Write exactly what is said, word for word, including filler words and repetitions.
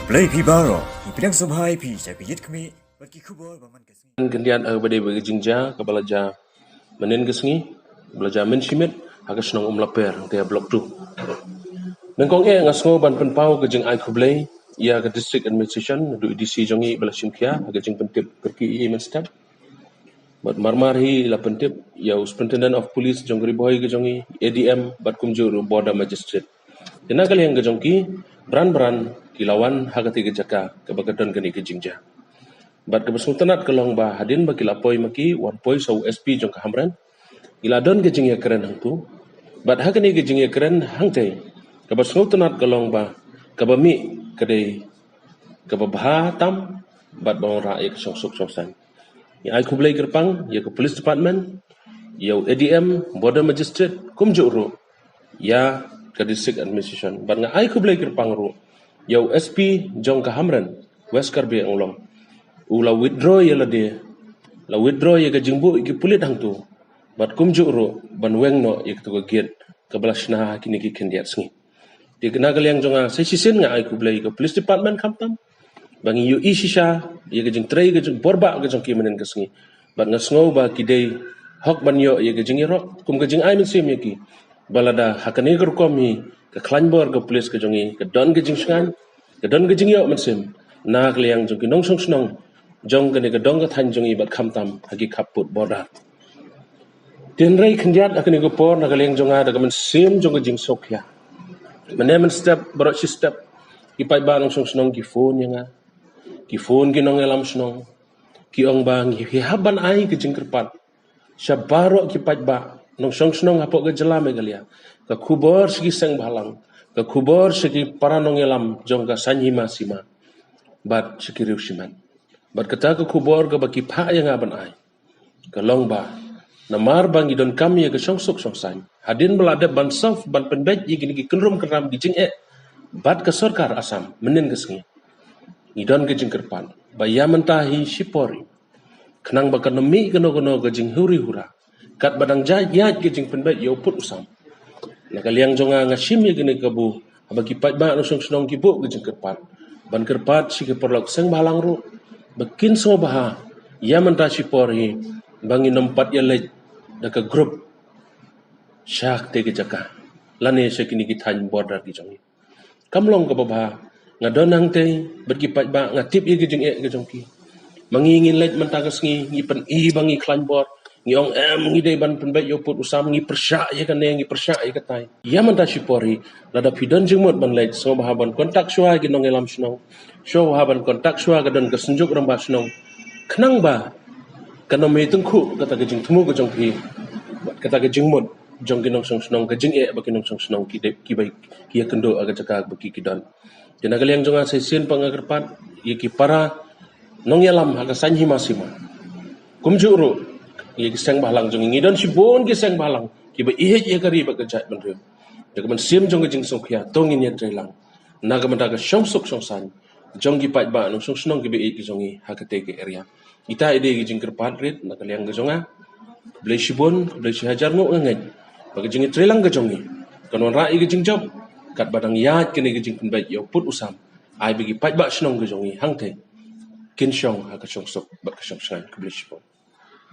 Khublei phi baroh, ngi pdiang sngewbha ïa phi sha ka Ïit Khmih bad ki khubor ba man ka sngi. Khyndiat ha kaba dei bad ka jingjia kaba la jia mynhynnin ka sngi, ba la jia mynshimiet ha ka shnong Umlaper, hangtei ha Block two. Nyngkong eh nga sngew ban pynpaw ka jingai khublei ïa ka District Administration, naduh i D C jong ngi ba la shim khia ha ka jingpyntip kyrkieh ïa i mynstep. Bad marmar hi la pyntip ïa u Superintendent of Police jong ka Ri Bhoi ka jong ngi, A D M, bad kumjuh ruh Border Magistrate. Te na ka liang ka jong ki, bran bran ki la wan ha katei ka jaka kaba ka don kane ka jingjia. Bad kaba sngewtynnat ka long ba hadien ba ki la poi ma ki, wan poi sa u S P jong ka Hamren, ki la don ka jingïakren hangtu. Bad ha kane ka jingïakren hangtei, kaba sngewtynnat ka long ba kaba mih ka dei kaba bha tam bad ba wanrah ïa ka shongsuk shongsaiñ. Ngi ai khublei kyrpang ïa ka Police Department, ïa u A D M, Border Magistrate, kumjuh ruh ïa ka District Administration. Bad nga ai khublei kyrpang ruh ïa u S P jong ka Hamren, West Karbi Anglong. U la withdraw ïa lade, la withdraw ïa ka jingbuh ïa ki pulit hangtu. Bad kumjuh ruh ban weng noh ïa katu ka gate kaba la shna ha kine ki khyndiat sngi. Te na ka liang jong nga sa shisien nga ai khublei ïa ka Police Department khamtam ba ngi ïohi shisha ïa ka jingtrei ka jingborbah ka jong ki mynhynnin ka sngi. Bad nga sngew ba ki dei hok ban ïoh ïa ka jingïarap kum ka jingai mynsiem ïa ki. Ba lada ha kane ka rukom hi ka khlaiñ bor ka police ka jong ngi ka don ka jingshngaiñ, ka don ka jingïoh mynsiem na ka liang jong ki nongshong shnong jong kane ka dong ka thaiñ jong ngi bad khamtam ha ki khappud border. Te hynrei khyndiat ha kane ka por na ka liang jong nga da ka mynsiem jong ka jingsngewkhia. Mynne mynstep baroh shi step ki paidbah nongshong shnong ki phone ïa nga, ki phone ki nongïalam shnong, ki ong ba ngi hap ban ai ka jingkyrpad sha baroh ki paidbah nongshong shnong hapoh ka jylla Meghalaya, ka khubor sha ki seng bhalang, ka khubor sha ki para nongïalam jong ka saiñ hima sima bad sha ki riew shimet. Bad kata ka khubor kaba ki phah ïa nga ban ai ka long ba namar ba ngi donkam ïa ka shongsuk shongsaiñ, hadien ba la dep ban solve ban pynbeit ïa kine ki kynrum kynram ki jingeh bad ka sorkar Assam mynhynnin ka sngi, ngi don ka jingkyrpad ba ïa mynta hi shipor hi khnang ba kan ym mih kano kano ka jinghuri hura katba dang ïaid ïaid ka jingpynbeit ïa u pud u sam. Na ka liang jong nga nga shim ïa kane kabu haba ki paidbah nongshong shnong ki buh ka jingkyrpad ban kyrpad sha ki paralok seng bhalang ruh ba kin sngewbha ïa mynta shipor hi ba ngin ym pat ïaleit da ka group sha katei ka jaka lane sha kine ki thaiñ border ki jong ngi. Kam long kaba bha. Nga don hangtei bad ki paidbah, nga tip ïa ki jingeh ki jong ki. Ma ngi ngin leit mynta ka sngi ngi pyni ba ngi khlaiñ bor, ngi ong em ngi dei ban pynbeit ïa u pud u sam, ngi pyrshah ïa kane ngi pyrshah ïa katai. Ïa mynta shipor hi lada phi don jingmut ban leit, sngewbha ban contact shuwa ïa ki nongïalam shnong, sngewbha ban contact shuwa ka don ka Synjuk Rangbah Shnong khnang ba kan ym mih tyngkhuh kata ka jingthmu ka jong phi, kata ka jingmut jong ki nongshong shnong, ka jingeh ba ki nongshong shnong ki dei ki bai ki ïakynduh ha ka jaka ba ki ki don. Te na ka liang jong nga sa shisien pat nga kyrpad ïa ki para nongïalam ha ka saiñ hima sima, kumjuh ruh ïa ki seng bhalang jong ngi. Ngi don shibun ki seng bhalang kiba ïeit ïa ka ri bad ka jaitbynriew. Da ka mynsiem jong ka jingsngewkhia to ngin ïatreilang na ka bynta ka shongsuk shongsaiñ jong ki paidbah nongshong shnong kiba ïeit ki jong ngi ha katei ka area. Ita i dei ka jingkyrpad rit na ka liang ka jong nga. Khublei shibun, khublei shihajar nguh nga ngeit ba ka jingïatreilang ka jong ngi kan wanrah ïa ka jingjop katba dang ïaid kane ka jingpynbeit ïa u pud u sam, ai ba ki paidbah shnong ka jong ngi hangtei kin shong ha ka shongsuk bad ka shongshngaiñ. Khublei shibun.